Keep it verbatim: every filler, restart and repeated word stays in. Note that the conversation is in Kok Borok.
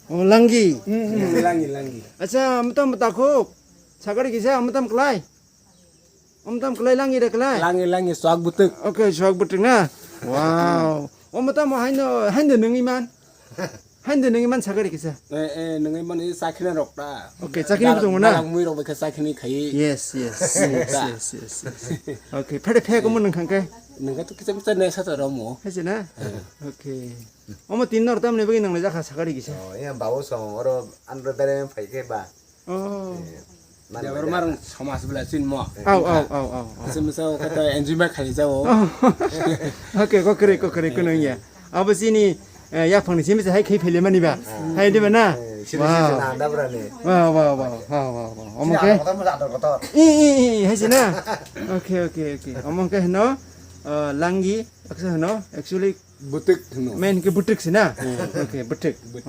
Oh, langi. Hmm, hmm, langi, langi. Acha, amtam takhuk. Sakari kisa, amtam klai. Amtam klai langi da klai. Langi, langi, swak butuk. Okay, swak butuk na. Wow. Amtam haino, haino nungi man. Haino nungi man sakari kisa. Eh, eh, nungi man i sakina rok ta. Okay, sakini butung na. Dalang mui rok bekhe sakini khai. Yes, yes, yes, yes, yes, yes. Okay, phade phek omo nung khangke. Nungka tu kisa kisa nesa to romo. Hai se na? Okay. Omo tin nor tamni bagwi nang le jakha sakari kisa. Oh, iya bawo song oro andro bere phai khe ba. Oh. Jabar marung somas bela sin mo. Au, au, au, au, au. Sumsa kata enjoy ma khali jao. Oh. Okay, kokre, kokre, kuno ya. Abo sini, eh, yaphangni simi se hai khai phele mani ba. Hai de ba na? Eh, sini sini na anda bra ni. Wow, wow, wow, wow, wow, wow. Omo ke? Kotor mo ador kotor. I, i, i, hai sina. Okay, okay, okay. Omo ke no, eh, langi, aksa no, actually, butik no. Main ke butik sina. Okay, butik. Butik.